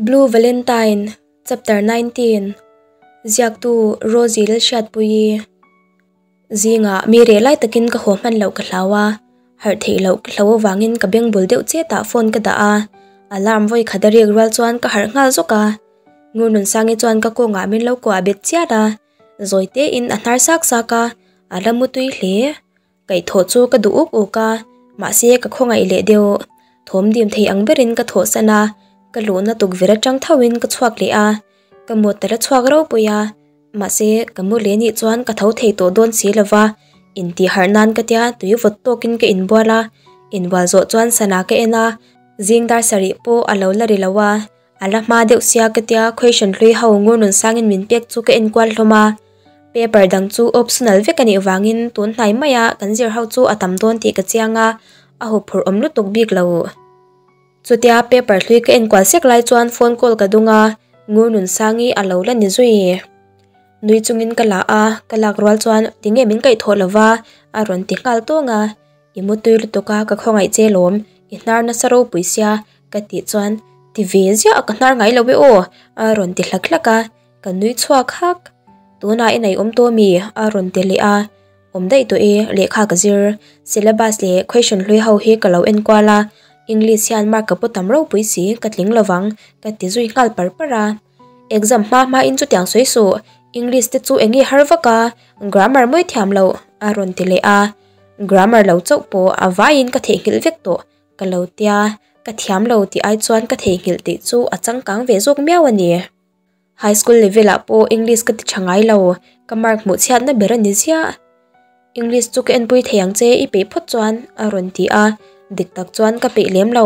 Blue Valentine, Chapter 19 Ziaktu Rosie Lalhriatpuii Zingah mi reh lai takin ka haw hman loh ka hlau a, harh theih loh ka hlau avangin ka beng bul deuh chetah phone ka dah a, alarm vawi khat a riak rual chuan ka harh nghal zawk a. Ngurnunsangi chuan ka kawngah min lo kuah bet chiat a, zawi tein a hnar sak sak a, a la mutui hle. Kaihthawh chu ka duh uk uk a, mahse ka khawngaih leh deuh. Thawm dim thei ang berin ka thawhsan a, ka luhna tukverh atang thoin ka chhuak leh a, ka mut a la chhuak ropui a, mahse ka mu leh nih chuan ka tho thei tawh dawn si lova, intih harh nan ka tia tui vawt tawkin ka inbual a, inbual zawh chuan sana ka en a, zing dar sarih pawh a lo la ri lo a, A la hma deuh sia ka tia question hlui ho ngur nun sangin min pek chu ka enkual hlawm a. Paper dang chu optional vek a nih vangin tun hnai maia kan zir ho chu a tam dawn tih ka chiang a, a huphurh awm lutuk bik lo. Chutia paper hlui ka enkual sek lai chuan phone call ka dung a, ngur nun sangi a lo la ni zui. Nui chungin ka la a, ka lak rual chuan tinge min kaihthawh lova a rawn ti nghal tawng a. I mutui lutuk a ka khawngaih che lawm, i hnar nasa ropui sia ka tih chuan ti ve ziah a ka hnar ngai lo e aw a rawn ti hlak hlak a, ka nui chhuak hak. Tunah i nei awm tawh mi? a rawn ti leh a, awm daih tawh e lehkha ka zir, syllabus leh question hlui ho hi ka lo en kual a, English hian mark ka pu tam ropui si ka tling lovang ka ti zui nghal par par a. Exam hma hma in chutiang sawi suh, English te chu eng nge har vak a, grammar mawi thiam loh a rawn ti leh a. Grammar lo chauh pawh a vaiin ka theihnghilh vek tawh ka lo tia, ka thiam lo tih ai chuan ka theihnghilh tih chu a changkang ve zawk miau a ni. High school level ah pawh English ka ti tha ngai lo, ka mark hmuh chhiatna ber a ni ziah. English chu ka enpui thei ang che i peih phawt chuan a rawn ti a, dik tak chuan ka peih lem lo,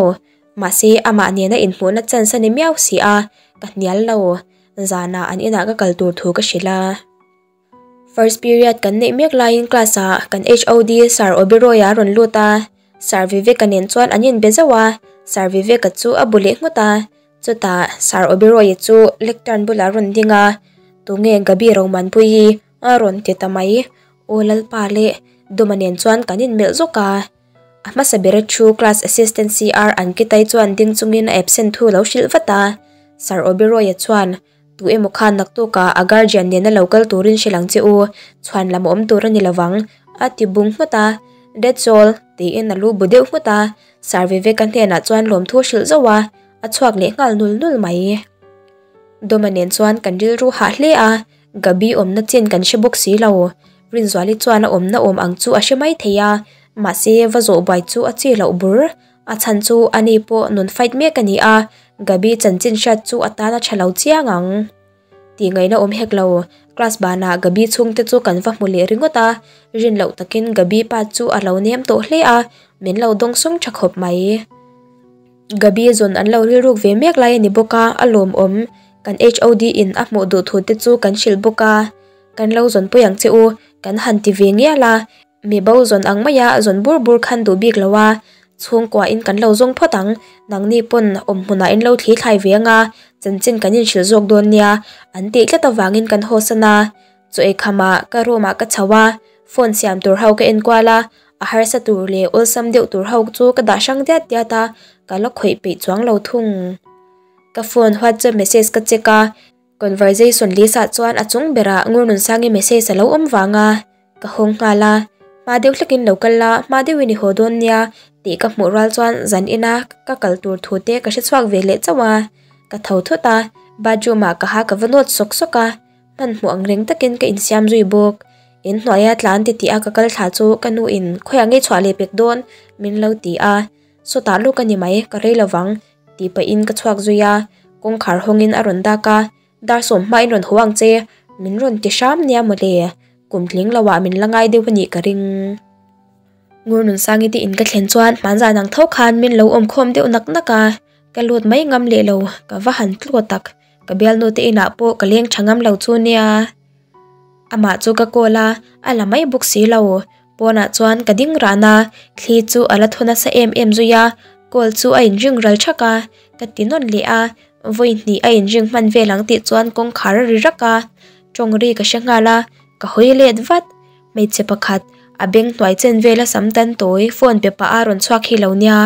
mahse amah nena inhmuhna chance a ni miau si a, ka hnial lo, zanah an inah ka kal tur thu ka hrilh a. First period kan neih mek laiin class ah kan HOD Sir Oberoi a rawn lut a, Sir Vivek-a nen chuan an inbe zauh a, Sir Vivek-a chu a bu leh nghut a, chutah Sir Oberoi-a chu lectern bulah a rawn ding a, Tunge Gabi Romanpui hi a rawn ti ta mai, Aw Lalpa leh Duma nen chuan kan inmelh zawk a. A hmasa bera thu class assistant CR Ankita-i chuan ding chungin a absent thu lo hrilh vat a, Sir Oberoi-a chuan Tu emaw khan naktukah a guardian nena lo kal turin hrilh ang che u, chhuan lam awm tur a ni lovang, a ti bung nghut a. That's all, tiin a lu bu deuh nghut a. Sir Vivek-a hnenah chuan lawmthu a hrilh zauh a, a chhuak leh nghal nul nul mai. Dawma nen chuan kan rilru hah hle a, Gabi awmna chin kan hre bawk si lo. Rinzuali chuan a awmna awm ang chu a hre mai thei a, mahse va zawh buai chu a chi loh bur. A chhan chu ani pawh nun fight mek a ni a, Gabi chanchin hriat chu a tan a tha lo chiang ang. Tih ngaihna awm hek lo, class banah Gabi chhungte chu kan va hmu leh ringawt a, rin loh takin Gabi pa chu a lo nem tawh hle a, min lo dawng sawng tha khawp mai. Gabi zawn an lo rilruk ve mek lai a ni bawk a, a lawmawm. Kan HOD in a hmuh duh thu te chu kan hrilh bawk a, kan lo zawn pui ang che u, kan han ti ve ngial a, Mi bo zawn ang maia zawn bur bur khan duh bik lo a, chhungkua in kan lo zawng phawt ang, nangni pawn awm hmunah in lo thli thlai ve anga chanchin kan inhrilh zawk dawn nia an tih tlat avangin kan haw san a. Chaw ei khamah ka room ah ka chho a, phone siam tur ho ka enkual a, a harsa tur leh awlsam deuh tur ho chu ka dah hrang diat diat a, ka la khawih peih chuang lo thung. Ka phone whatsapp message ka check a, Conversation list ah chuan a chung berah Ngurnunsangi message a lo awm vang a, ka hawng nghal a, hma deuh hlekin lo kal la, hma deuhin i haw dawn nia tih ka hmuh rual chuan zan ina ka kal tur thu te ka hre chhuak ve leh chauh a, ka tho thut a, bathroom ah ka ha ka va nawt sawk sawk a, hmanhmawh ang reng takin ka insiam zui bawk. In hnuaia tlan ti tih a ka kal thla chu ka nu in khawiah nge chhuah leh pek dawn min lo ti a, sawtah luk a ni mai, ka rei lovang. Tih pahin ka chhuak zui a, kawngkhar hawngin a rawn dak a, dar sawm hmain rawn haw ang che, min rawn ti hram nia mawle, kum tling loah min la ngai deuh a nih ka ring. Ngurnunsangi te in ka thlen chuan hmanzan ang tho khan min lo awm khawm deuh nak nak a, ka lut mai ngam leh lo, ka va han tluat tak, ka bialnu te inah pawh ka leng tha ngam lo chu nia. Amah chu ka call a, a la mai bawk si lo. Pawnah chuan ka ding ran a, thli chu a la thaw nasa em em zui a, call chu a inring ral thak a, ka ti nawn leh a, vawi hnih a inring hman vel ang tih chuan kawngkhar a ri rak a, tawng ri ka hre nghal a, ka hawi let vat. Hmeichhe pakhat, a beng hnuai chen vela sam tan tawi phone pe pah a rawn chhuak hi lo nia,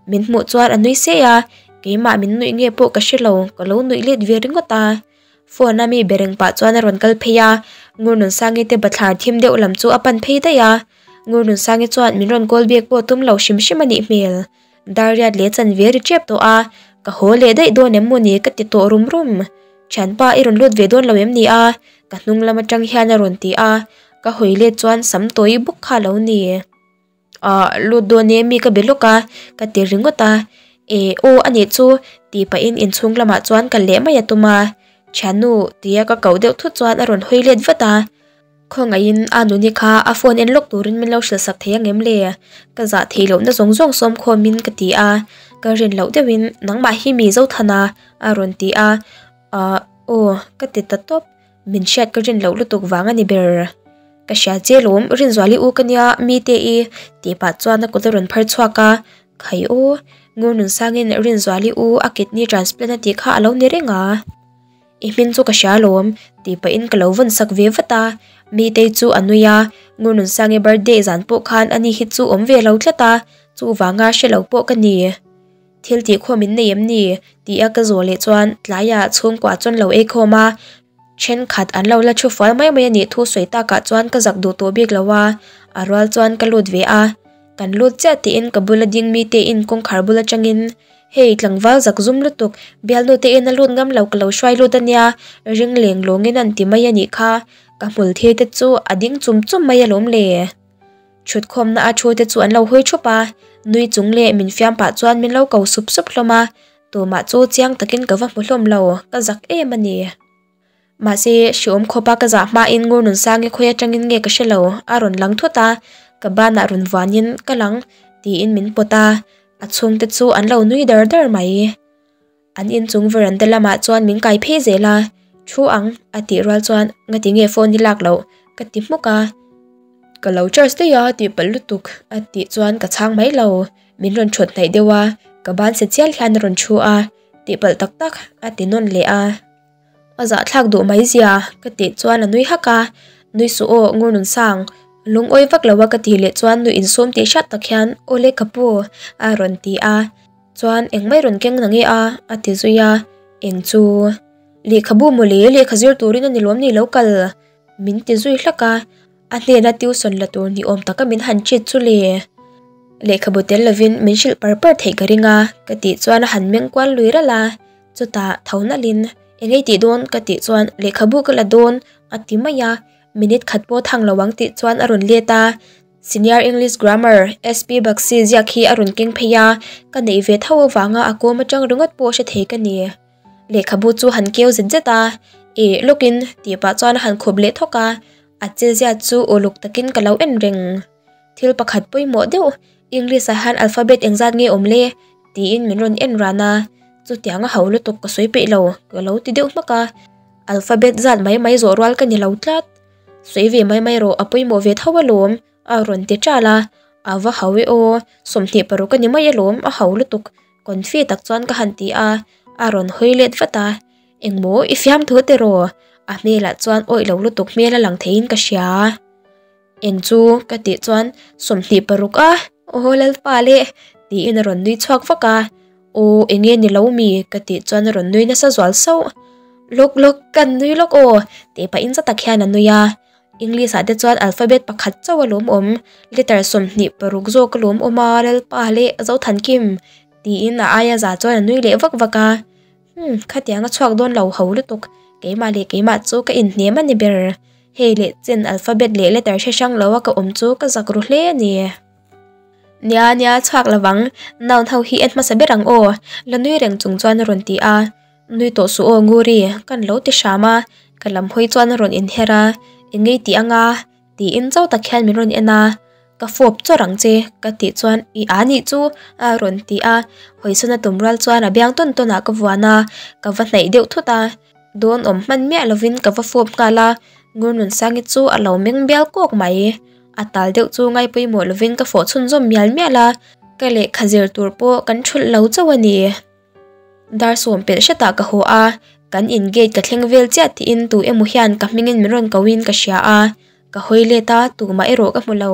min hmuh chuan a nui sei a, Keimah min nuih nge pawh ka hre lo, ka lo nuih let ve ringawt a. Phone a mi be reng pah chuan a rawn kal phei a, Ngurnunsangi te bathlar thim deuh lam chu a pan phei daih a. Ngurnunsangi chuan min rawn call back pawh tum lo hrim hrim a nih hmel. Dar riat leh chanve ri tep tawh a, ka haw leh daih dawn em mawni ka ti tawh rum rum. Thianpa i rawn lut ve dawn lo em ni a? Ka hnung lam atang hian a rawn ti a, ka hawi let chuan sam tawi bawk kha a lo ni. Ahh lut dawn e mi ka be lawk a ka ti ringawt a, E aw a nih chu tih pahin inchhung lamah chuan kal leh mai a tum a, Thiannu tia ka koh deuh thut chuan a rawn hawi let vat a. Khawngaihin a nuni kha a phone en lawk turin min lo hrilh sak thei angem le? Ka zah theih lohna zawng zawng sawm khawmin ka ti a, ka rin loh deuhin nangmah hi mi Zothana a rawn ti a, Ahh aw ka ti ta tawp, min hriat ka rin loh lutuk vang a ni ber. Ka hria che lawm, Rinzuali u ka nia mite i tih pah chuan a kut a rawn phar chhuak a, Khai aw, Ngurnunsangin Rinzuali u a kidney transplant a tih kha a lo ni reng a. I hming chu ka hria alawm, tih pahin ka lo vawn sak ve vat a. Mitei chu a nui a, Ngurnunsangi birthday zan pawh khan ani hi chu awm ve lo tlat a, chuvanga hre lo pawh ka ni. Thil tih khawm in nei em ni? tih a ka zawh leh chuan tlaiah chhungkua chuan lo ei khawm a, thenkhat an lo la thu fual mai mai a nih thu sawi takah chuan ka zak duh tawh bik lo a, a rual chuan ka lut ve a. Kan lut chiah tiin ka bula ding mite in kawngkhar bul atangin Hei tlangval zak zum lutuk, bialnu te in a lut ngam lo ka lo hruai lut ania, ring leng lawngin an ti mai anih kha, ka hmul thir te chu a ding chum chum mai alawm le. Thutkhawmna a thu te chu an lo hawi thup a, nui chung leh min fiam pah chuan min lo ko sup sup hlawm a, tumah chu chiang takin ka va hmu hlawm lo, ka zak em a ni. Mahse, hriawm khawpa ka zah hmain Ngurnunsangi khawi atangin nge ka hre lo, a rawn lang thut a, ka banah rawn vuanin ka lang tiin min pawt a, a chhungte chu an lo nui dar dar mai. An inchung veranda lamah chuan min kai phei zel a, Thu ang a tih rual chuan ngati nge phone i lak loh ka ti hmuk a, Ka lo charge daih a tih palh lutuk a tih chuan ka chhang mai lo, min rawn thawt hnaih deuh a, ka ban se chial hian a rawn thu a, tih palh tak tak a ti nawn leh a. A zahthlak duh mai zia ka tih chuan a nui hak a, Nui suh aw Ngurnunsang, lungawi vak lo a ka tih leh chuan nui insum tih hriat tak hian Aw le ka pu a rawn ti a, chuan engmai rawn keng na nge a a ti zui a, Eng chu lehkhabu mawle lehkha zir turin a ni lawm ni lo kal min ti zui hlak a, A hnena tuition la tur ni awm taka min han treat chu le. Lehkhabu tel lovin min hrilh par par theih ka ring a, ka tih chuan a han meng kual lui ralh a. Chutah tho nalhin, Eng ei tih dawn? ka tih chuan Lehkhabu ka la dawn a ti mai a. Minute khat pawh thang lo ang tih chuan a rawn let a. Senior English Grammar, SP Bakshi ziak hi a rawn keng phei a, ka neih ve tho avanga a kawm atang ringawt pawh hre thei ka ni. Lehkhabu chu han keu zet zet a, Eh lawkin tih pah chuan a han khup leh thawk a, a chezia chu uluk takin ka lo en reng. Thil pakhat pawimawh deuh, English ah hian alphabet engzat nge awm le? tiin min rawn en ran a, chutiang a ho lutuk ka sawi peih lo, ka lo ti deuh hmak a, alphabet zat mai mai zawh rual ka ni lo tlat. Sawi ve mai mai rawh, a pawimawh ve tho alawm, a rawn ti ṭal a, a va ho e aw, 26 a ni mai alawm, a ho lutuk. Confi tak chuan ka han ti a, a rawn hawi let vat a, Engmaw i fiamthu tiraw? A hmelah chuan awih lo lutuk hmel a lang theiin ka hria. Eng chu ka tih chuan 26 a, aw Lalpa le tiin a rawn nui chhuak vak a, Aw eng nge ni lo mi ka tih chuan a rawn nui nasa zual sauh. Lawk lawk kan nui lawk aw tih pahin za tak hian a nui a. English ah te chuan alphabet pakhat chauh a lawm awm, letter 26 zawk a lawm awm a, Lalpa leh Zothankim tiin a aia za chuan a nui leh vak vak a. Hmm, khatiang a chhuak dawn lo ho lutuk, keimah leh keimah chu ka inhnem a ni ber. Hei leh chen alphabet leh letter hre hrang lo a ka awm chu ka zak ru hle a ni. Nia nia chhuak lovang, noun ho hi en hmasa ber ang aw, la nui reng chung chuan a rawn ti a. Nui tawh suh aw Nguri, kan lo ti hram a, ka lam hawi chuan a rawn inher a, Eng ngei tih anga? tiin chau tak hian min rawn en a, Ka fawp chawrh ang che ka tih chuan I a nih chu a rawn ti a, hawisawn a tum rual chuan a biang tawn tawn ah ka vuan a, ka va hnaih deuh thut a, dawn awm hman miah lovin ka va fawp nghal a, Ngurnunsangi chu a lo meng bial kawk mai. A tal deuh chu ngai pawimawh lovin ka fawh chhunzawm mial mial a, ka lehkha zir tur pawh kan thulh lo chauh a ni. Dar sawm pelh hretah ka haw a, kan in gate ka thleng vel chiah tiin tu emaw hian ka hmingin min rawn ko in ka hria a, ka hawi let a, tumah erawh ka hmu lo.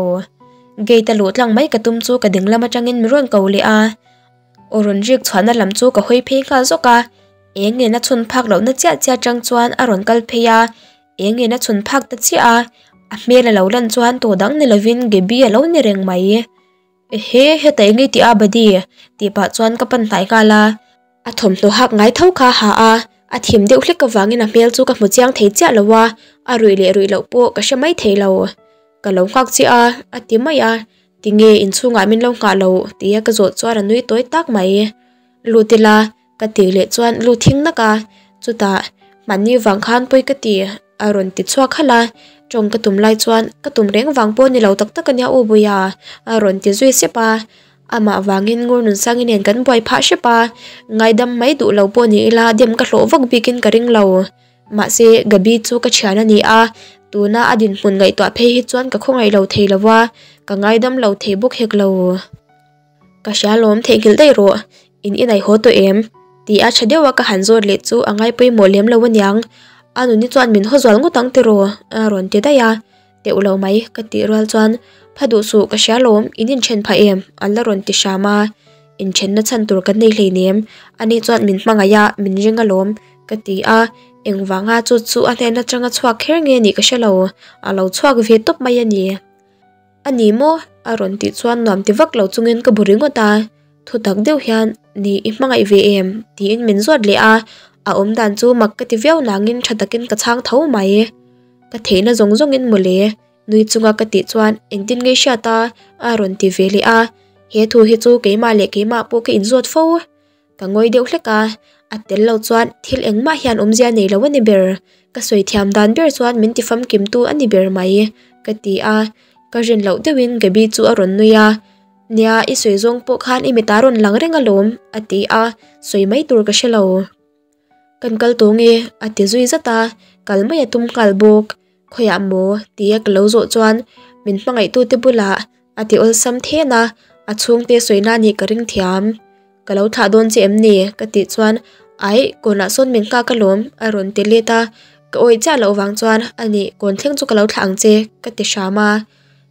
Gate a luh tlang mai ka tum chu ka ding lam atangin min rawn ko leh a, Aw rawn rik chhuahna lam chu ka hawi phei nghal zawk a, eng nen a chhun phak lohna chiah chiah atang chuan a rawn kal phei a, eng nen a chhun phak ta chiah a, a hmel a lo lan chuan tawh dang ni lovin Gaby a lo ni reng mai. Ehe heta eng nge tih a Buddy? Tih pah chuan ka pan hnai nghal a. A thawmhnaw hak ngai tho kha a ha a, a thim deuh hlek avangin a hmel chu ka hmu chiang thei chiah lo a, a ruih leh ruih loh pawh ka hre mai thei lo. Ka lo nghak chiah a, a ti mai a, tinge inchhungah min lo nghah loh tia ka zawh chuan a nui tawi tak mai. Lut ila ka tih leh chuan lu thing nak a, chutah mahni vang khan pawi ka ti a rawn ti chhuak halh a, tawng ka tum lai chuan ka tum reng vang pawh ni lo tak tak ania u Buia a rawn ti zui sep a. Amah vangin ngur nunsangi nen kan buai phah hrep a, ngaidam mai duh lo pawh ni ila dem ka hlawh vak bikin ka ring lo. Mahse, Gabi chu ka thian a ni a, tuna a dinhmun ngaihtuah phei hi chuan ka khawngaih lo thei lo a, ka ngaidam lo thei bawk hek lo. Ka hria lawm theihnghilh daih rawh, in inai haw tawh em? Ti a tha deuha ka han zawt leh chu a ngai pawimawh lem lo aniang, a nuni chuan min haw zual ngawt ang tiraw? a rawn ti daih a. Teuh lo mai ka tih rual chuan pha duh suh ka hria lawm in inthen phah em an la rawn ti hram a inthenna chhan tur kan nei hleinem ani chuan min hmangaih a min ring alawm ka ti a engvanga chu chu a hnen atanga chhuak kher nge nih ka hrelo a lo chhuak ve tawp mai a ni a ni maw a rawn tih chuan nuam ti vak lo chungin ka bu ringawt a thutak deuh hian ni i hmangaih ve em tiin min zawt leh a a awmdan chu mak ka ti viau nangin tha takin ka chhang tho mai. Ka theihna zawng zawngin mawle, nui chunga ka tih chuan engtin nge hriat a, a rawn ti ve leh a. He thu hi chu keimah leh keimah pawh ka inzawt fo. Ka ngawi deuh hlek a, a tel lo chuan thil engmah hian awmzia nei lo a ni ber. Ka sawi thiam dan ber chuan min ti famkimtu a ni ber mai, ka ti a. Ka rin loh deuhin Gabi chu a rawn nui a, Nia, i sawi zawng pawh khan i mit a rawn lang reng alawm, a ti a, sawi mai tur ka hre lo. Kan kal tawh nge? a ti zui zat a, kal mai a tum nghal bawk. Khawiah maw? tia ka lo zawh chuan min hmangaihtute bulah a ti awlsam then a, a chhungte sawina nih ka ring thiam. Ka lo thlah dawn che em ni? ka tih chuan Aih, kawnah sawn min nghak alawm a rawn ti let a, ka awih chiah loh vang chuan A nih, kawn thleng chu ka lo thlah ang che ka ti hram a.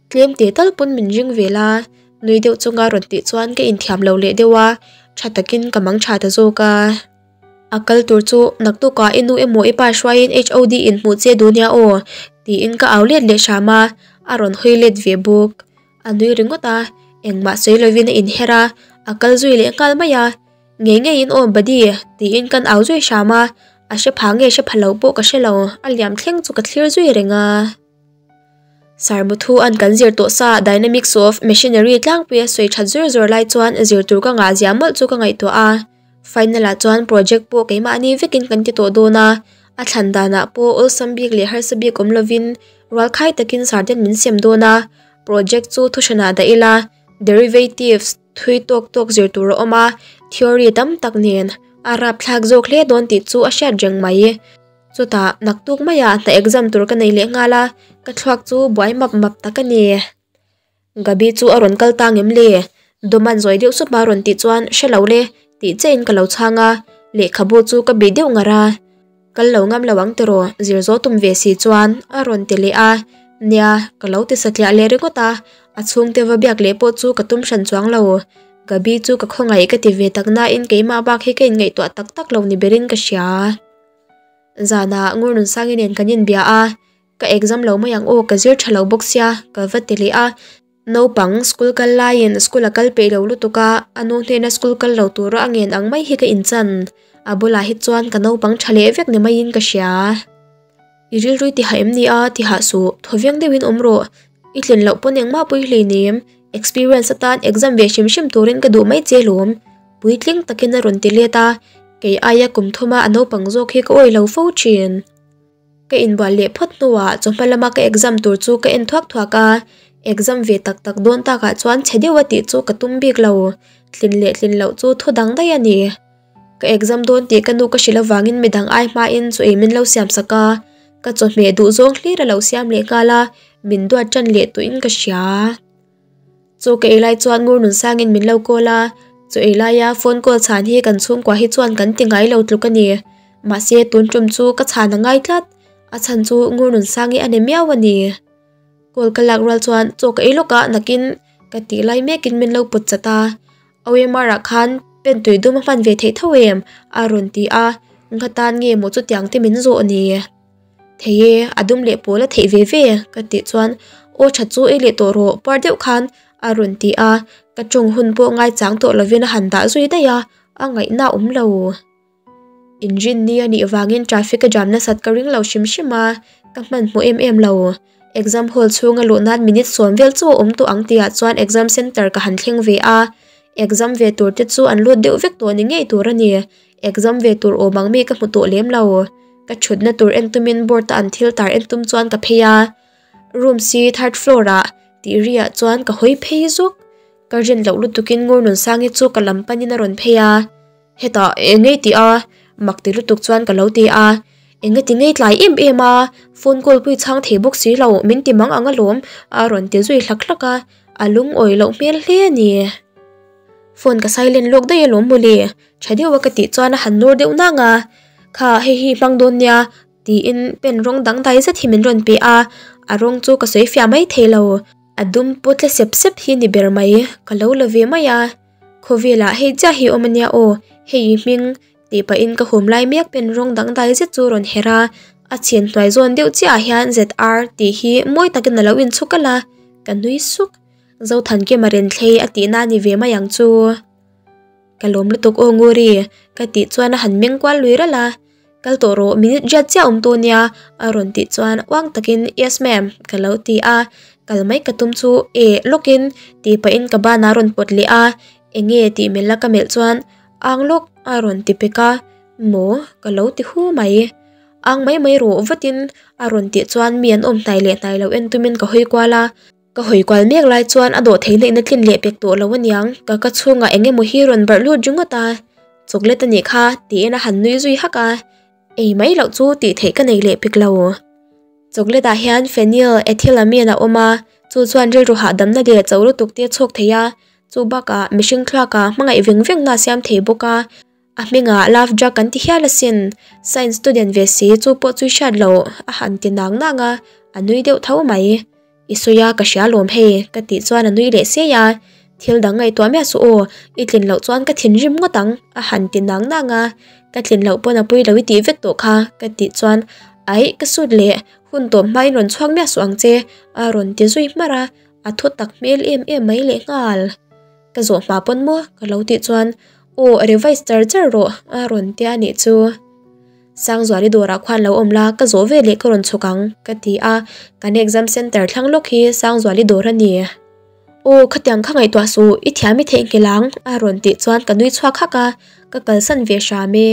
Tlem teh tal pawn min ring ve la, nui deuh chunga rawn tih chuan ka inthiam lo leh deuh a, tha takin ka mang tha ta zawk a. A kal tur chu naktukah i nu emaw i pa hruaiin HOD in hmuh che duh nia aw tiin ka au let leh hram a, a rawn hawi let ve bawk. A nui ringawt a, engmah sawi lovin a inher a, a kal zui leh nghal mai a. Ngei ngeiin aw Buddy tiin kan au zui hram a, a hre pha nge hre pha lo pawh ka hre lo, a liam thleng chu ka thlir zui reng a. Sarmuthu an kan zir tawh sa Dynamics of Machinery tlangpuia sawi that zur zur lai chuan zir tur ka ngah zia mawlh chu ka ngaihtuah a. Final ah chuan project pawh keimahni vekin kan ti tawh dawn a, a thlan danah pawh awlsam bik leh harsa bik awm lovin rualkhai takin sarden min sem dawn a. Project chu thuhranah dah ila derivatives thui tawk tawk zir tur a awm a, theory tam tak nen a rapthlak zawk hle dawn tih chu a hriat reng mai. Chutah naktuk maiah hna exam tur ka nei leh nghal a, ka thluak chu buai map map tak a ni. Gabi chu a rawn kal ta ngem le? Dawman zawi deuh sup a rawn tih chuan hre lo le tih chiahin ka lo chhang a, lehkhabu chu ka bih deuh ngar a. Kal lo ngam lo ang tiraw zir zawh tum ve si chuan a rawn ti leh a, nia ka lo ti satliah leh ringawt a, a chhungte va biak leh pawh chu ka tum hran chuang lo. Gabi chu ka khawngaih ka ti ve tak nain keimah bak hi ka inngaihtuah tak tak lo ni berin ka hria. Zanah Ngurnunsangi nen kan inbia a, ka exam lo mai ang aw ka zir tha lo bawk sia ka va ti leh a. Naupang school kal laiin school a kal peih lo lutuk a, a nu hnena school kal lo tura a ngen ang mai hi ka inchan. A bulah hi chuan ka naupang tha leh vek ni maiin ka hria. I rilrui ti hah em ni a ti hah suh, thawveng deuhin awm rawh. I tlin loh pawn engmah pui hleinem, experience atan exam ve hrim hrim turin ka duh mai che lawm. Puitling takin a rawn ti let a, kei aia kum thuma a naupang zawk hi ka awih lo fo thin. Ka inbual leh phawt hnuah chawhma lama ka exam tur chu ka en thuak thuak a, exam ve tak tak dawn takah chuan chhe deuha tih chu ka tum bik lo, tlin leh tlin loh chu thu dang daih a ni. Ka exam dawn tih ka nu ka hrilh avangin midang ai hmain chaw ei min lo siam sak a, ka chawhmeh duh zawng hlir a lo siam leh nghal a, min duat tan leh tuihin ka hria. Chaw ka ei lai chuan ngur nun sangin min lo call a, chaw ei laia phone call chhan hi kan chhungkua hi chuan kan ti ngai lo tluk a ni. Mahse tun tum chu ka chhan a ngai tlat, a chhan chu ngur nun sangi a ni miau a ni. Call ka lak rual chuan chaw ka ei lawk a nakin ka tih lai mekin min lo pawt chat a, OMR ah khan Pen tui dum a hman ve theih tho em? A rawn ti a, Nghatan nge maw chutiang te min zawh ni? Thei e, a dum leh pawl a theih ve ve ka tih chuan aw tha chu ei leh tawh rawh puar deuh khan a rawn ti a, ka tawng hun pawh ngaichang tawh lovin a han dah zui daih a, a ngaihna a awm lo. Inrinni a nih vangin traffic a jam nasat ka ring lo hrim hrim a, ka hmanhmawh em em lo. Exam hall chhunga luh nan minute sawm vel chu a awm tawh ang tihah chuan exam center ka han thleng ve a, exam ve tur te chu an lut deuh vek tawh ni ngei tur a ni. Exam ve tur awm ang mi ka hmu tawh lem lo. Ka thutna tur en tumin board a an thil tar en tum chuan ka phei a, room si third floor ah tih ri ah chuan ka hawi phei zuk. Ka rin loh lutukin Ngurnunsangi chu ka lam panin a rawn phei a, hetah eng ngei tih a mak ti lutuk chuan ka lo ti a, eng ati ngei tlai em em a, phone call pui chhang thei bawk si lo min ti mang ang alawm a rawn ti zui hlak hlak a, a lungawi loh hmel hle a ni. Phone ka silent lawk daih alawm mawle, tha deuh a ka tih chuan a han nawr deuh nang a, kha hei hi hmang dawn nia tiin pen rawng dangdai zet hi min rawn pe a, a rawng chu ka sawi fiah mai thei lo, a dum pawt tle sep sep hi ni ber mai, ka lo la ve mai a, khawvelah hei chiah hi awm ania aw, hei i hming tih pahin ka hum lai mek pen rawng dangdai zet chu rawn herh a, a chhin hnuai zawn deuh chiah ah hian ZR tih hi mawi takin a lo inchhuk alh a, ka nui suk. Zothankima Renthlei a tihna ni ve mai ang chu. Ka lawm lutuk aw Nguri, ka tih chuan a han meng kual lui ralh a. Kal tawh rawh, minute riat chiah awm tawh nia, a rawn tih chuan uang takin Yes ma'am, ka lo ti a. Kal mai ka tum chu e lawkin tih pahin ka banah a rawn pawt leh a, enge tih melh a ka melh chuan ang lawk a rawn ti pek a, maw ka lo ti hu mai. Ang mai mai rawh vatin a rawn tih chuan mi an awm hnai leh hnai lo en tumin ka hawi kual a. Ka hawi kual mek lai chuan a dawh theihna in a tlin leh pek tawh lo aniang, ka ka chhungah eng emaw hi rawn barh lut ringawt a, chocolate a nih kha tiin a han nui zui hak a, ei mai loh chu tih theih ka nei leh pek lo. Chocolate ah hian phenyl ethylamine a awm a, chu chuan rilru hahdamna leh cho lutuk te a chhawk thei a, chu bakah mihring thluakah hmangaih veng vengna a siam thei bawk a. A hmingah love drug kan ti hial asin, science student ve si chu pawh chu i hriat loh a han ti nang nang a, a nui deuh tho mai. I sawi a ka hria lawm hei ka tih chuan a nui leh sei a, thil dang ngaihtuah miah suh aw, i tlin loh chuan ka thinrim ngawt ang a han ti nang nang a, ka tlin loh pawn a pui lo i tih vek tawh kha ka tih chuan aih ka sut leh hun tawp hmain rawn chhuak miah suh ang che a rawn ti zui hmarh a, a thu tak hmel em em mai lehnghal. Ka zawh hma pawn maw ka lo tih chuan aw revise char char rawh a rawn tia anih chu. Sangzuali dawrah khuan lo awm la ka zawh ve leh ka rawn chhuk ang ka ti a, kan exam center thlang lawk hi Sangzuali dawr a ni. Aw khatiang kha ngaihtuah suh i thiam i theihnghilh ang a rawn tih chuan ka nui chhuak hak a, ka kalsan ve hram e.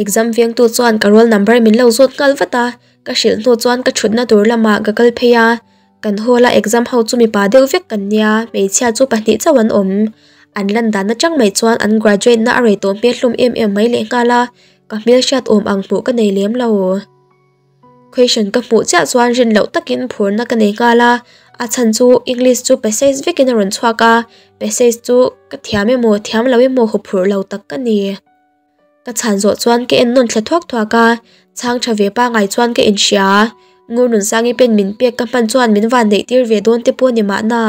Exam vengtu chuan ka roll number min lo zawt nghal vat a, ka hrilh hnu chuan ka thutna tur lamah ka kal phei a, kan hall a exam ho chu mipa deuh vek kan nia, hmeichhia chu pahnih chauh an awm. An lan dan atang mai chuan an graduate na a rei tawh hmel hlawm em em mai lehnghal a, ka hmelhriat awm ang hmuh ka nei lem lo. Question ka hmuh chiah chuan rin loh takin phurna ka nei nghal a, a chhan chu English chu passage vekin a rawn chhuak a, passage chu ka thiam emaw thiam lo emaw huphurh lo tak ka ni. Ka chhan zawh chuan ka en nawn thla thuak thuak a, chhang tha ve pangai chuan ka inhria. Ngurnunsangi pen min pek ka hman chuan min van neih tir ve dawn te pawh ni mahna.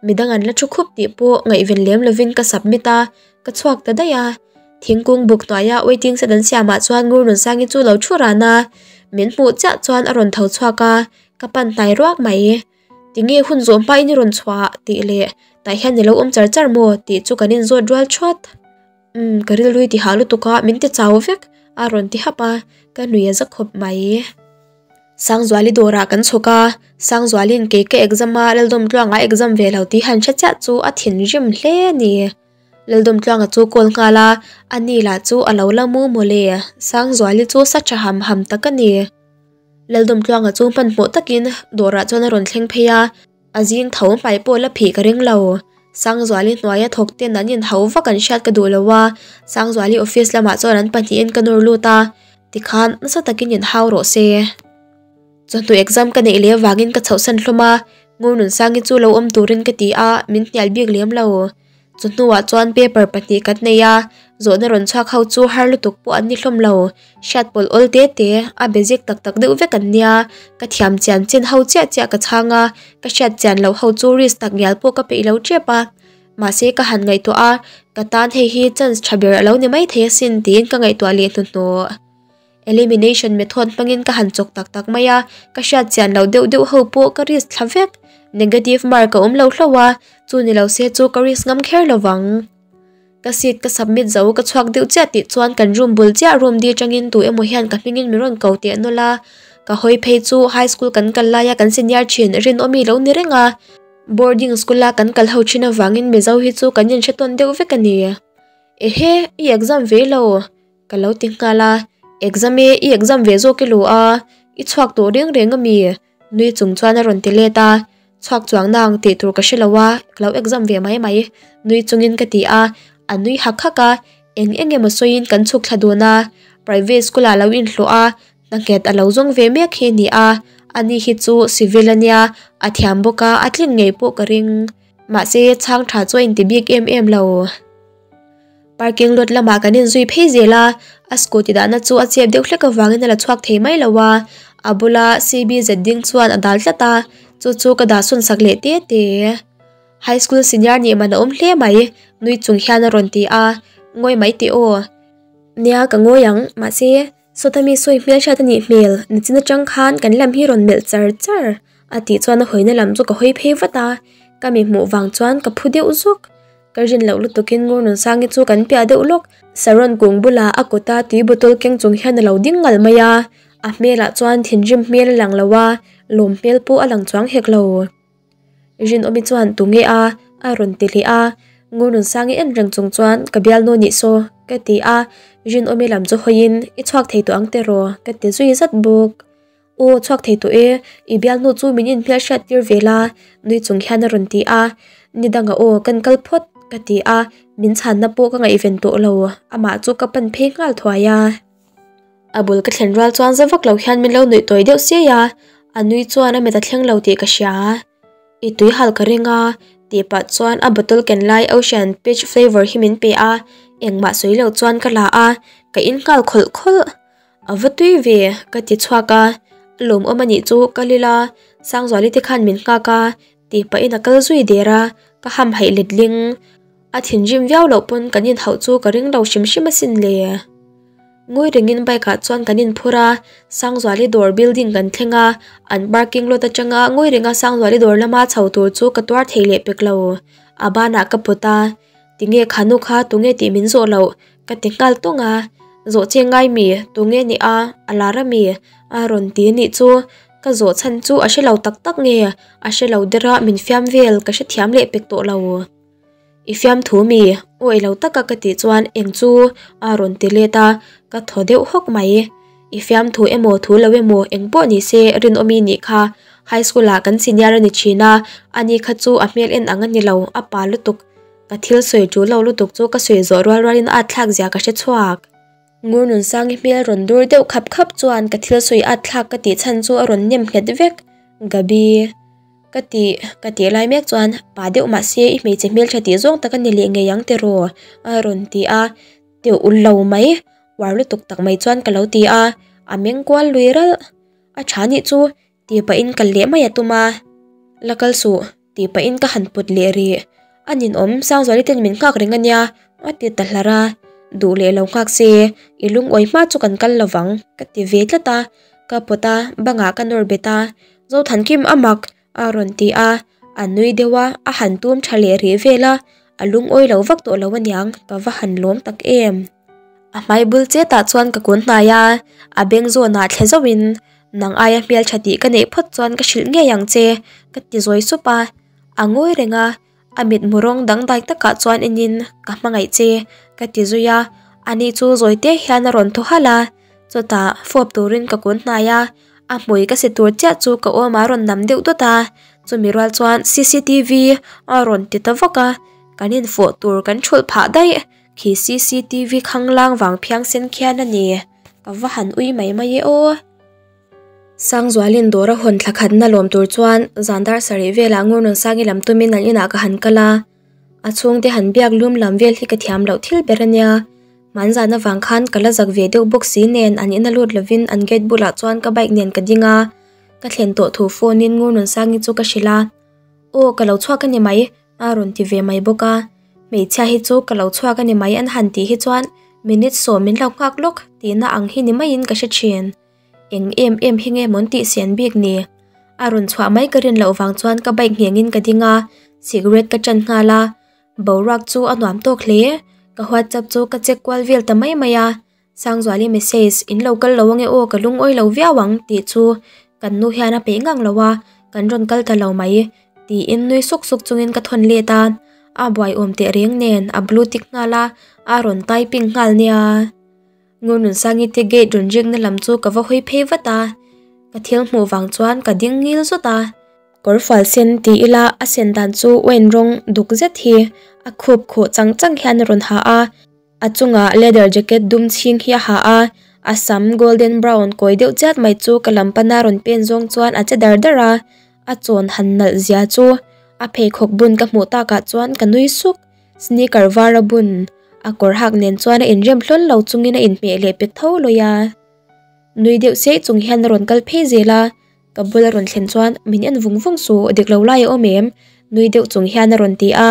Midang an la thu khup tih pawh ngaihven lem lovin ka submit a, ka chhuak ta daih a. Thingkung buk hnuaia waiting shed an siamah chuan Ngurnunsangi chu lo thu ran a, min hmuh chiah chuan a rawn tho chhuak a, ka pan hnai ruak mai. Tinge hun zawh hmain i rawn chhuah tih leh tah hian i lo awm char char maw tih chu kan inzawt rual thuat. Umm ka rilru i ti hah lutuk a min ti chau vek a rawn ti hap a ka nui a za khawp mai. Sangzuali dawrah kan chhuk a, Sangzuali'n kei ka exam a Laldawmtluanga exam ve lo tih han hre chiah chu a thinrim hle a ni. Laldawmtluanga chu call nghal a, a ni lah chu a lo la mu mawle, Sangzuali chu sa tha ham ham tak a ni. Laldawmtluanga chu hmanhmawh takin dawrah chuan a rawn thleng phei a, A zing tho hmai pawh la phih ka ring lo. Sangzuali hnuaia thawk ten an inhau vak an hriat ka duh lo a, Sangzuali office lamah chuan an pahnihin ka nawr lut a, tikhan nasa takin inhau rawh se. Chawhnu exam ka neih leh avangin ka chhohsan hlawm a, Ngurnunsangi chu lo awm turin ka ti a, min hnial bik lem lo. Chu hnuah chuan paper pahnih kan nei a, zawhna rawn chhuak ho chu har lutuk pawh an ni hlawm lo. Hriat pawlh awl te te, a be zik tak tak deuh vek an nia. Ka thiam chian chin ho chiah chiah ka chhang a, ka hriat chian loh ho chu risk tak ngial pawh ka peih lo tep a. Mahse ka han ngaihtuah a, ka tan hei hi chance tha ber a lo ni mai thei asin tiin ka ngaihtuah leh hnuhnawh. Elimination method hmangin ka han chawk tak tak mai a, ka hriat chian loh deuh deuh ho pawh ka risk thla vek. Negative mark a awm lo hlauh a, chu ni lo se chu ka risk ngam kher lo vang. Ka seat ka submit zo ka chhuak deuh chiah tih chuan kan room bul chiah room di atangin tu emaw hian ka hmingin min rawn ko teh nawlh a, ka hawi phei chu high school kan kal laia kan senior thin Rinawmi lo ni reng a, boarding school a kan kal ho thin avangin Mizo hi chu kan inhre tawn deuh vek a ni. Ehe, i exam ve lo? Ka lo ti nghal a, Exam e, i exam ve zawk i lu a, i chhuak tawh reng reng a mi? Nui chung chuan a rawn ti let a, Chhuak chuang nang tih tur ka hre lo a, ka lo exam ve mai mai, nui chungin ka ti a, a nui hak hak a, eng eng emaw sawiin kan chhuk thla dun a, private school ah lo inhlawh a, hna nghet a lo zawng ve mek hi a ni a, ani hi chu civil a nia, a thiam bawk a, a tlin ngei pawh ka ring. Mahse chhang tha chu a inti bik em em lo. Parking lot lamah kan inzui phei zel a, a scooty dahna chu a chep deuh hlek avangin a la chhuak thei mai lo a, a bula CBZ ding chuan a dal tlat a, chu chu ka dah sawn sak leh te te. High school senior nih man a awm hle mai, nui chung hian a rawn ti a, ngawi mai teh aw. Nia ka ngawi ang, mahse Sawta mi sawi hmelhriat a nih hmel, nichin atang khan kan lam hi rawn melh char char a tih chuan a hawina lam chu ka hawi phei vat a, ka mi hmuh vang chuan ka phu deuh zuk. Ka rin loh lutukin Ngurnunsangi chu kan piah deuh lawk, Saron kung bulah a kuta tui bottle keng chung hian a lo ding ngal mai a, a hmelah chuan thinrim hmel a lang lo a, lawm hmel pawh a lang chuang hek lo. Rinawmi chuan tunge a? a rawn ti leh a, Ngurnunsangi en reng chung chuan ka bialnu nih saw ka ti a, Rinawmi lam chu hawiin i chhuak thei tawh ang tiraw ka ti zui zat bawk. Aw chhuak thei tawh e, i bialnu chu min inhmel hriat tir ve la nui chung hian a rawn ti a, ni dangah aw kan kal phawt ka ti a, min chhanna pawh ka ngaihven tawh lo, amah chu ka pan phei nghal thuai a. A bul ka thlen rual chuan za vak lo hian min lo nuih tawi deuh siai a, a nui chuan a mit a thleng lo tih ka hria. I tui hal ka ring a, tih pah chuan a bottle ken lai Ocean Peach flavour hi min pe a, engmah sawi lo chuan ka la a, ka in nghal khawlh khawlh. A va tui ve, ka ti chhuak a, a lawmawm a nih chu ka lil a, Sangzuali te khan min nghak a, tih pahin a kal zui der a, ka hamhaih letling. A thinrim viau loh pawn kan inhauh chu ka ring lo hrim hrim asin le. Ngawi rengin bike ah chuan kan inphur a, Sangzuali dawr building kan thleng a, an parking lot atanga ngawi renga Sangzuali dawr lama chho tur chu ka tuar thei leh pek lo. A banah ka pawt a, Tinge khanu kha tunge tih min zawh loh? ka ti nghal tung a, Zawh che ngai mi, tunge ni a, a lar a mi? a rawn ti nih chu. Ka zawh chhan chu a hre lo tak tak nge, a hre lo dera min fiam vel ka hrethiam leh pek tawh lo. I fiamthu mi? Awi lo taka ka tih chuan eng chu a rawn ti let a, ka thaw deuh hawk mai. I fiamthu emaw thu lo emaw eng pawh ni se Rinawmi nih kha high school ah kan senior a ni thin a, ani kha chu a hmel en ang a ni lo, a pa lutuk. Ka thil sawi tul lo lutuk chu ka sawi zawh rual rualin a atthlak zia ka hre chhuak. Ngurnunsangi hmel rawn dur deuh khap khap chuan ka thil sawi atthlak ka tih chhan chu a rawn nem nghet vek. Gabi. Ka tih, ka tih lai mek chuan pa deuh mahse i hmeichhe hmeltha tih zawng tak a ni leh ngei ang tiraw? a rawn ti a, teuh lo mai, uar lutuk tak mai chuan ka lo ti a, a meng kual lui ralh. A tha nih chu, tih pahin kal leh mai a tum a, la kal suh, tih pahin ka han put leh rih. A ninawm, Sangzuali ten min nghak reng a nia, a ti ta hlar a, duh leh lo nghak se, i lungawi hma chu kan kal lovang, ka ti ve tlat a, ka pawt a, bangah ka nawr bet a, Zothankim a mak a rawn ti a, a nui deuh a, a han tum tha leh rih vel a, a lungawi lo vak tawh lo aniang, ka va han lawm tak em. A hmai bul chetah chuan ka kun hnai a, a beng zawnah thle zauhin, Nang aia hmeltha tih ka neih phawt chuan ka hrilh ngei ang che, ka ti zawi sup a, a ngawi reng a, A mithmu rawng dangdai takah chuan enin ka hmangaih che ka ti zui a, ani chu zawi te hian a rawn thaw halh a, chutah fawp turin ka kun hnai a, a hmui ka si tur chiah chu ka awm a rawn nam deuh dawt a, chumi rual chuan cctv a rawn ti ta vak a, kan infawh tur kan thulh phah daih, khi cctv khanglang vang phiangsen khian a ni, ka va han ui mai mai e aw. Sangzualin dawr a hawn thla khatna lawm tur chuan zan dar sarih velah Ngurnunsangi lam tumin an inah ka han kal a, a chhungte han biak lum lam vel hi ka thiam loh thil ber a nia. Hman zan avang khan ka la zak ve deuh bawk si nen an ina lut lovin an gate bulah chuan ka bike nen ka ding a, ka thlen tawh thu phone in Ngurnunsangi chu ka hrilh a, Aw ka lo chhuak a ni mai. A rawn ti ve mai bawk a, hmeichhia hi chu ka lo chhuak a ni mai an han tih hi chuan minute sawm min lo nghak lawk tihna ang hi ni maiin ka hre thin. Eng em em hi nge mawn tih sian bik ni? A rawn chhuah mai ka rin loh vang chuan ka bike nghengin ka ding a, cigarette ka ṭan nghal a, boruak chu a nuam tawk hle. Ka whatsapp chu ka check kual vel ta mai mai a, Sangzuali message, In lo kal lo ange aw ka lungawi lo viau ang tih chu kan nu hian a peih ngang lo a, kan rawn kal ta lo mai tiin nui suk suk chungin ka thawn let a, a buaiawm teh reng nen a blue tick nghal a, a rawn typing nghal nia. Ngurnunsangi te gate rawn rikna lam chu ka va hawi phei vat a, ka thil hmuh vang chuan ka ding ngil zawt a. Kawrfual sen ti ila a sen dan chu wine rawng duk zet hi a khup khuh chang chang hian a rawn ha a, A chungah leather jacket dum chhing hi a ha a, a sam golden brown kawi deuh chiat mai chu ka lam pana rawn pen zawng chuan a che dar dar a, a chawn han nalh zia chu a pheikhawk bun ka hmuh takah chuan ka nui suk, sneaker var a bun a kawr hak nen chuan a inrem hlawl lo chungin a inhmeh leh pek tho lawi a. Nui deuh sei chung hian a rawn kal phei zel a, Ka bula rawn thlen chuan min en vung vung suh, dik lo lai a awm em? Nui deuh chung hian a rawn ti a,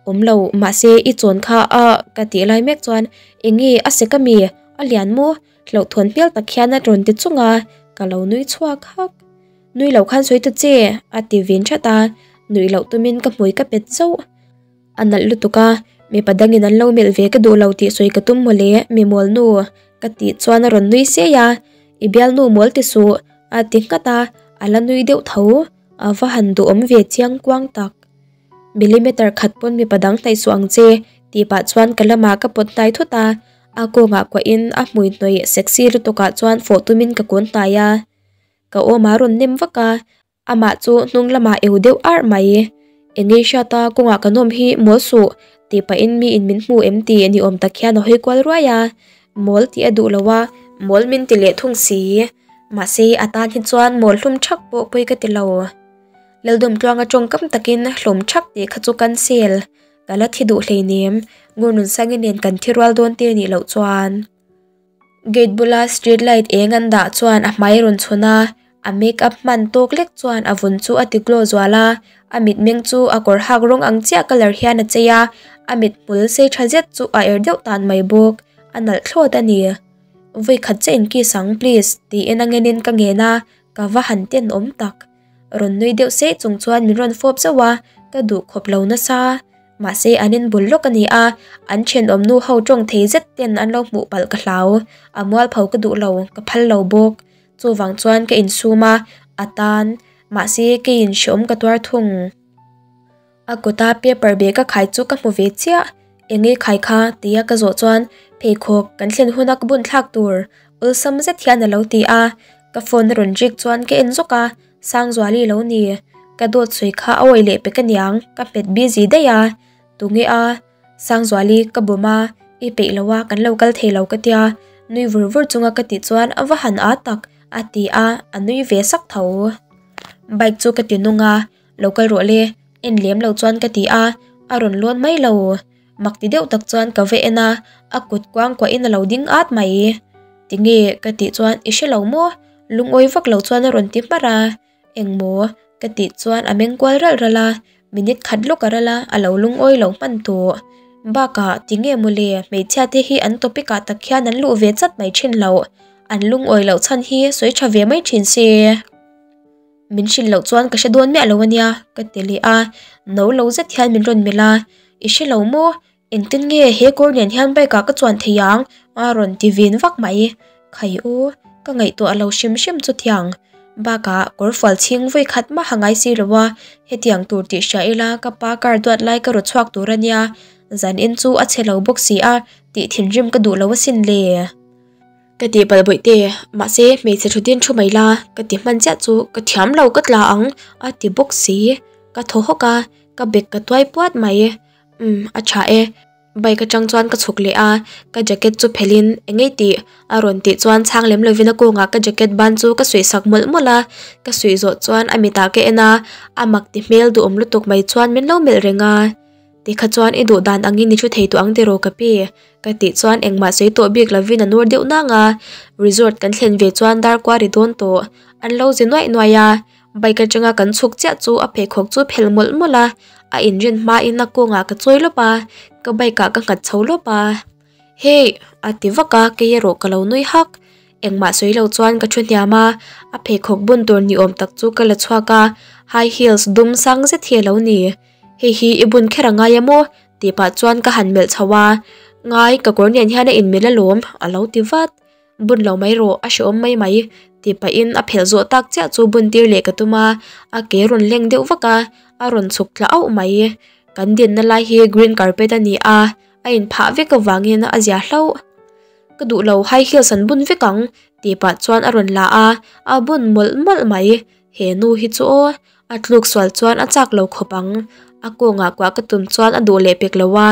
Awm lo, mahse i chawn kha a ka tih lai mek chuan eng nge a sek ami? A lian maw? Hlauhthawn hmel tak hian a rawn ti chung a, ka lo nui chhuak hak. Nui lo khan sawi ta che a ti vin that a, nuih loh tumin ka hmui ka pet zauh. A nalh lutuk a, mipa dangin an lo melh ve ka duh lo tih sawi ka tum mawle, mi mawl nu ka tih chuan a rawn nui sei a, I bialnu mawl ti suh a ti nghat a, a la nui deuh tho, a va han duhawm ve chiang kuang tak. Millimeter khat pawn mipa dang hnaih suh ang che tih pah chuan ka lamah ka pawt hnai thut a, a kawngah kuahin a hmui hnawih sexy lutukah chuan fawh tumin ka kun hnai a, ka awm a rawn nem vak a. Amah chu hnung lamah eu deuh arh mai. Engei hriata kawngah kan awm hi mawl suh tih pahin miin min hmu em tih ni awm tak hian a hawi kual ruai a. Mawl tih a duh lo a, mawl min ti leh thung si. Mahse a tan hi chuan mawl hlum thak pawh pawi ka ti lo. Laldawmtluanga tawngkam takin hlawm thak tih kha chu cancel. Ka la thi duh hleinem, Ngurnunsangi nen kan thi rual dawn te nih loh chuan. Gate bula street light eng an dah chuan a hmai rawn chhun a, a make up hman tawk lek chuan a vun chu a ti glow zual a, a mitmeng chu a kawr hak rawng ang chiah colour hian a chei a, a mithmul sei tha zet chu a er deuh tan mai bawk, a nalh thlawt a ni. Vawi khat chiah in kiss ang please tiin a ngenin ka ngen a, ka va han tenawm tak. Rawn nui deuh seh chung chuan min rawn fawp zauh a, ka duh khawp lo nasa. Mahse an in bul lawk a ni a, an thenawm nu ho tawng thei zet ten an lo hmuh palh ka hlau, a mualpho ka duh lo, ka phal lo bawk. Chuvang chuan ka insum a, a tan, mahse keiin hreawm ka tuar thung. A kuta paper bag ka khai chu ka hmu ve chiah, enge khai kha tia ka zawh chuan pheikhawk kan thlen huna ka bun thlak tur awlsam zet hian a lo ti a, ka phone a rawn rik chuan ka en zawk a, Sangzuali lo ni, ka dawt sawi kha a awih leh pek aniang, ka hmet busy daih a, tunge a, Sangzuali ka bawm a, i peih lo a, kan lo kal thei lo ka tia, nui vur vur chunga ka tih chuan a va han â tak a ti a, a nui ve sak tho. Bike chu ka ti nung a, lo kal rawh le, en lem lo chuan ka ti a, a rawn lawn mai lo. Mak ti deuh tak chuan ka va en a, a kut kuang kuahin a lo ding at mai. Tinge ka tih chuan i hre lo maw? Lungawi vak lo chuan a rawn ti hmarh a, Engmaw? ka tih chuan a meng kual ralh ralh a, minute khat lawk a ral a, a lo lungawi lo hman tawh. Bakah, tinge mawle, hmeichhia te hi an topic ah tak hian an luh ve chat mai thin loh. An lungawi loh chhan hi sawi tha ve mai thin se. Min hrilh loh chuan ka hre dawn miah lo ania, ka ti leh a, no lo zet hian min rawn melh a, I hre lo maw? Engtin nge he kawr nen hian bike ah ka chuan thei ang? a rawn ti vin vak mai. Khai u, ka ngaihtuah lo hrim hrim chutiang. Bakah kawr fual chhing vawi khat mah a ngai si lo a, hetiang tur tih hria ila ka pa car duat lai ka raw chhuak tur ania, zanin chu a chhe lo bawk si a, tih thinrim ka duh lo asin le. Ka tih palh bawih te, mahse hmeichhe thutin thu mai la, ka ti hman chiah chu ka thiam lo ka tla ang a ti bawk si. Ka thaw hawk a, ka bag ka tuai puat mai. Umm a tha e, bike atang chuan ka chhuk leh a, ka jacket chu phelh in eng ei tih a rawn tih chuan chhang lem lovin a kawngah ka jacket ban chu ka suih sak mawlh mawlh a, ka suih zawh chuan a mitah ka en a, a mak ti hmel duhawm lutuk mai chuan min lo melh reng a. Tikha chuan i duh dan angin i thu thei tawh ang tiraw ka pi? Ka tih chuan engmah sawi tawh bik lovin a nur deuh nang a, resort kan thlen ve chuan dar kua ri dawn tawh. An lo zi nuaih nuaih a, bike atanga kan chhuk chiah chu a pheikhawk chu phelh mawlh mawlh a, A inrin hmain a kawngah ka chawi lawp a, ka bike ah ka nghat chho lawp a. Hey! A ti vak a, kei erawh ka lo nui hak. Engmah sawi lo chuan ka thu hniam a, a pheikhawk bun tur ni awm tak chu ka la chhuak a, high heels dum sang zet hi a lo ni. Hei hi i bun kher a ngai a maw? Tih pah chuan ka han melh chho a, Ngai, ka kawr nen hian a inmil alawm, a lo ti vat. Bun lo mai rawh, a hrehawm mai mai, tih pahin a phelh zawh tak chiah chu bun tir leh ka tum a, a ke rawn leng deuh vak a, a rawn chhuk tla auh mai. Kan dinna lai hi green carpet a ni a, a inphah vek avangin a zia hlauh. Ka duh lo, high heels an bun vek ang, tih pah chuan a rawn la a, a bun mawlh mawlh mai. He nu hi chu aw, a tluk sual chuan a chak lo khawp ang. A kawngah kuah ka tum chuan a duh leh pek lo a,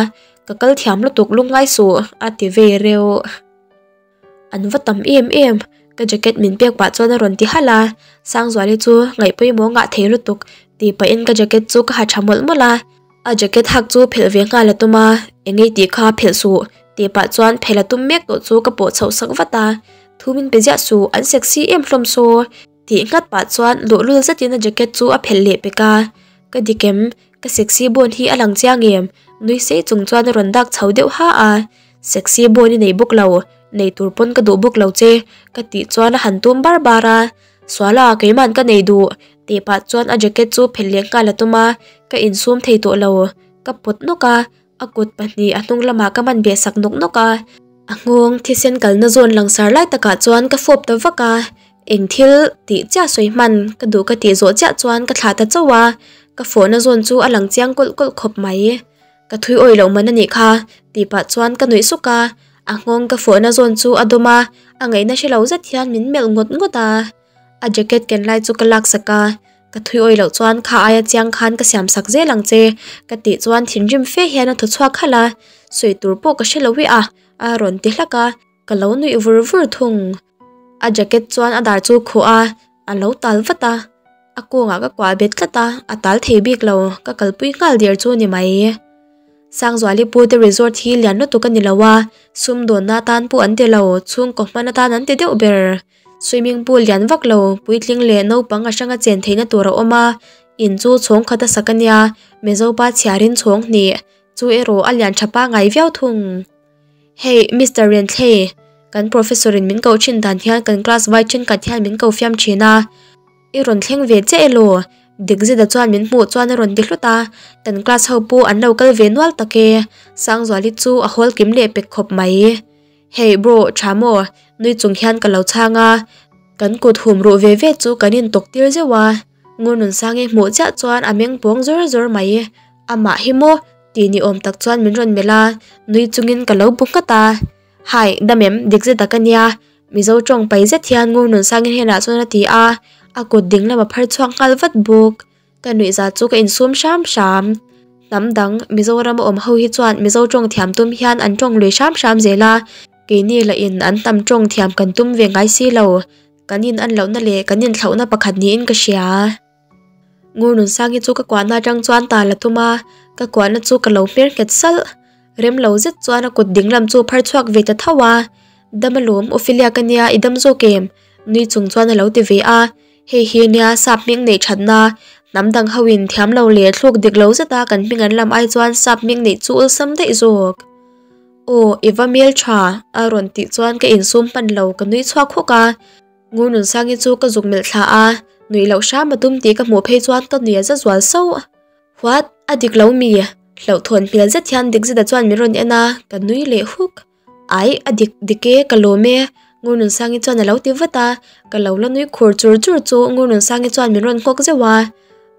Ka kal thiam lutuk lungngai suh, a ti ve reuh. An va tam em em, ka jacket min pek pah chuan a rawn ti halh a, Sangzuali chu ngaihpawimawh ngah thei lutuk tih pahin ka jacket chu ka ha tha mawlh mawlh a, a jacket hak chu phelh ve nghal a tum a, engei tih kha phelh suh tih pah chuan phelh a tum mek tawh chu ka pawh chhoh sak vat a, thu min pe ziah suh an sexy em hlawm saw tih nghat pah chuan luhlul zetin a jacket chu a phelh leh pek a, ka dik em ka sexy bawn hi a lang chiang em nui sei chung chuan a rawn dak chho deuh ha a. Sexy bawn i nei bawk lo, nei tur pawn ka duh bawk lo che, ka tih chuan a han tum bar bar a. Suala, keima'n ka nei duh, tih pah chuan a jacket chu phelh leh nghal a tum a, ka insum thei tawh lo. Ka pawt nawk a, a kut pahnih a hnung lamah ka man beh sak nawk nawk a. A nghawng thisen kalna zawn langsar lai takah chuan ka fawp ta vak a, eng thil tih chiah sawi hman ka duh ka tih zawh chiah chuan ka thlah ta chauh a, ka fawhna zawn chu a lang chiang kawlh kawlh khawp mai. Ka thui awih loh man a nih kha, tih pah chuan ka nuih suk a, a nghawng ka fawhna zawn chu a dawm a, a ngaihna hre lo zet hian min melh ngawt ngawt a. A jacket ken lai chu ka lak sak a, ka thui awih loh chuan kha aia chiang khan ka siam sak zel ang che, ka tih chuan thinrim fe hian a thaw chhuak halh a, sawi tur pawh ka hre lo ih a, a rawn ti hlak a, ka lo nuih vur vur thung. A jacket chuan a dar chu khuh a, a lo tal vat a. A kawngah ka kuah bet tlat a, a tal thei bik lo, ka kalpui nghal der chu ni mai. Sangzuali pu te resort hi lian lutuk a ni lo a, sumdawnna atan pawh an ti lo, chhungkaw hman atan an ti deuh ber. Swimming pool lian vak lo, puitling leh naupang a hranga chen theihna tur a awm a, in chu chhawng khat a sak a nia, Mizopa chhiarin chhawng hnih, chu erawh a lian tha pangai viau thung. Hey, Mister Renthlei, kan professor in min koh thin dan hian kan class vai thenkhat hian min ko fiam thin a, i rawn thleng ve chiah elaw? Dik zeta chuan min hmuh chuan a rawn ti hlut a, kan class ho pawh an lo kal ve nual tak e, Sangzuali chu a hawl kim leh pek khawp mai. Hey bro, tha maw? Nui chung hian ka lo chhang a, kan kut hum ruh ve ve chu kan intawk tir zeuh a, Ngurnunsangi hmuh chiah chuan a meng pawng zawr zawr mai, amah hi maw? Tih ni awm tak chuan min rawn melh a, nui chungin ka lo bu nghat a. Hai, dam em, dik zet tak a nia, Mizo tawng pai zet hian Ngurnunsangi hnenah chuan a ti a, a kut ding lam a phar chhuak nghal vat bawk. Ka nuihza chu ka insum hram hram. Hnam dang, Mizorama awm ho hi chuan Mizo tawng thiam tum hian an tawng lui hram hram zel a, keini lahin an hnam tawng thiam kan tum ve ngai si lo. Kan in an lohna leh kan inthlauhna pakhat niin ka hria. Ngurnunsangi chu ka kuahna atang chuan tal a tum a, ka kuahna chu ka lo hmer nghet salh. Rem lo zet chuan a kut dinglam chu phar chhuak ve ta tho a, Dam alawm, Ophelia ka nia, i dam zawk em? Nui chung chuan a lo ti ve a, Hei hi nia sap hming neih thatna, hnam dang ho in thiam lo leh thluk dik lo zeta kan hming an lam ai chuan sap hming neih chu awlsam daih zawk. Aw, i va mel tha, a rawn tih chuan ka insum hman lo, ka nui chhuak hawk a. Ngurnunsangi chu ka zuk melh thla a, nuih loh hram a tum tih ka hmuh phei chuan ka nuih a za zual sauh. What? A dik lo mi? Hlauhthawn hmel zet hian dik zeta chuan min rawn en a, ka nui leh huk. Ai, a dik dik e, ka lawm e, Ngurnunsangi chuan a lo ti vat a, ka lo la nui khur chur chur chu Ngurnunsangi chuan min rawn nghawk zeuh a.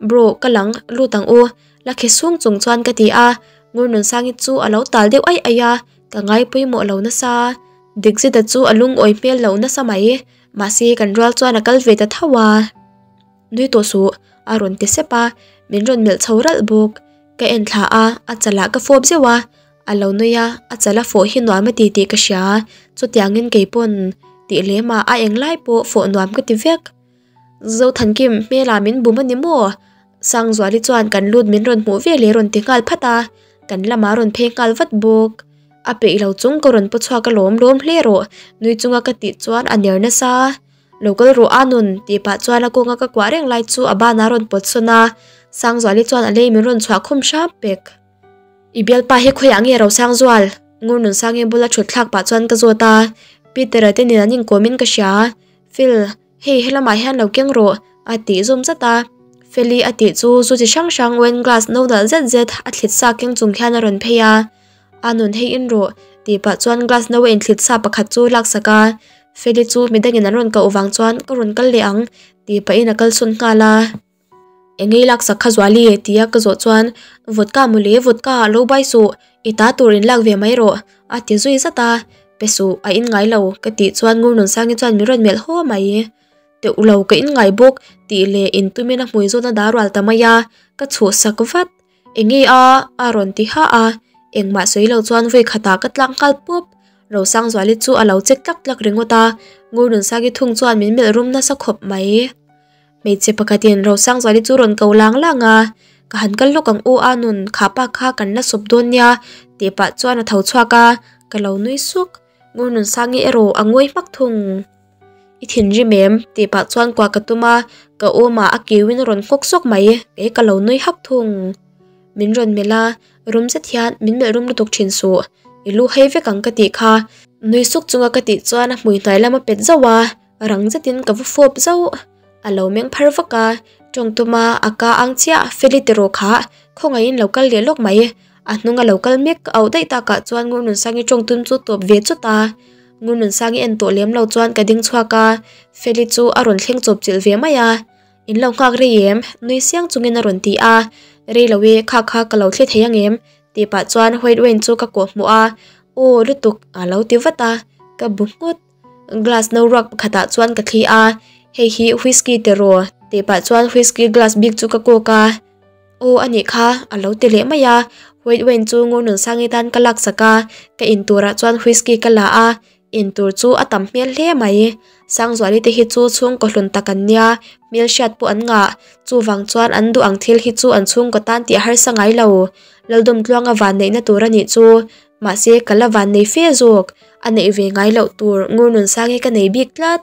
Bro, ka lang, lut ang u, la khi sung chung chuan ka ti a, Ngurnunsangi chu a lo tal deuh aih aih a, ka ngai pawimawh lo nasa. Dik zeta chu a lungawi hmel lo nasa mai, mahse kan rual chuan a kal ve ta tho a. Nui tawh suh, a rawn ti sep a, min rawn melh chho ralh bawk. Ka en thla a, a chalah ka fawp zeuh a, a lo nui a, a chala fawh hi nuam a ti tih ka hria, chutiangin keipawn tih lem ah a englai pawh fawh nuam ka ti vek. Zothankim hmelah min bum a ni maw? Sangzuali chuan kan lut min rawn hmuh veleh rawn ti nghal phat a, kan lamah rawn phei nghal vat bawk. A peih lo chung ka rawn paw chhuak alawm lawm hle rawh, nui chunga ka tih chuan a ner nasa. Lo kal rawh a nun tih pah chuan a kawnga ka kuah reng lai chu a banah a rawn pawt sawn a, Sangzuali chuan a lei min rawn chhuah khum hram pek. I bialpa hi khawiah nge Rosangzual? Ngurnunsangi bula thut thlak pah chuan ka zawt a, Peter-a te nen an inkawmin ka hria. Phil, hei helamah hian lo keng rawh a tih zawm zat a. Feli a tih chu zu chi hrang hrang wine glass no nalh zet zet a thlit sa keng chung hian a rawn phei a. A nun hei in rawh tih pah chuan glass no a inthlit sa pakhat chu laksak a. Feli chu midangin an rawn koh vang chuan ka rawn kal leh ang tih pahin a kalsawn nghal a. Engei laksak kha Zuali tia ka zawh chuan Vodka mawle vodka lo bai suh i ta tur in lak ve mai rawh a ti zui zat a, pe suh a in ngai lo ka tih chuan Ngurnunsangi chuan min rawn melh haw mai. Teuh lo ka in ngai bawk tih leh in tumin a hmui zawn a dah rual ta mai a, ka chhuh sak vat. Engei a a rawn ti ha a, engmah sawi lo chuan vawi khatah ka tlak nghal pup. Rosangzuali chu a lo che tlak tlak ringawt a, Ngurnunsangi thung chuan min melh rum nasa khawp mai. Hmeichhe pakhatin Rosangzuali chu rawn ko lang lang a, Ka han kal lawk ang u a nun, kha pa kha kan la sawp dawn nia tih pah chuan a tho chhuak a, ka lo nui suk. Ngurnunsangi erawh a ngawi hmak thung. I thinrim em? tih pah chuan kuah ka tum a, ka awmah a kiuin a rawn nghawk sawk mai, kei ka lo nui hak thung. Min rawn melh a, rum zet hian min melh rum lutuk thin suh, i lu hei vek ang ka tih kha. Nui suk chunga ka tih chuan a hmui hnuai lam a pet zauh a. Rang zetin ka va fawp zauh. A lo meng phar vak a, tawng tuma a ka ang chiah Feli tiraw kha khawngaihin lo kal leh lawk mai. A hnung a lo kal mek ka auh daih takah chuan Ngurnunsangi tawng tum chu tawp ve chawt a. Ngurnunsangi en tawh lem lo chuan ka ding chhuak a, Feli chu a rawn thleng chawp chilh ve mai a. In lo nghak rei em? Nui siang chungin a rawn ti a. Rei lo e, kha kha ka lo thli thei ang em? Tih pah chuan white wine chu ka kawh hmuh a. Aw lutuk a lo ti vat a, ka bu nghut. Glass no ruak pakhatah chuan ka thli a, hei hi whisky tiraw tih pah chuan whisky glass bik chu ka kawk a, aw a nih kha a lo ti leh mai a, white wine chu Ngurnunsangi tan ka laksak a, ka in turah chuan whisky ka la a, in tur chu a tam hmel hle mai, Sangzuali te hi chu chhungkaw hlun tak an nia, hmel hriat pawh an ngah, chuvang chuan an duh ang thil hi chu an chhungkaw tan tih a harsa ngai lo, Laldawmtluanga vanneihna tur a nih chu. Mahse, ka la van nei fe zawk. A neih ve ngai loh tur Ngurnunsangi ka nei bik tlat.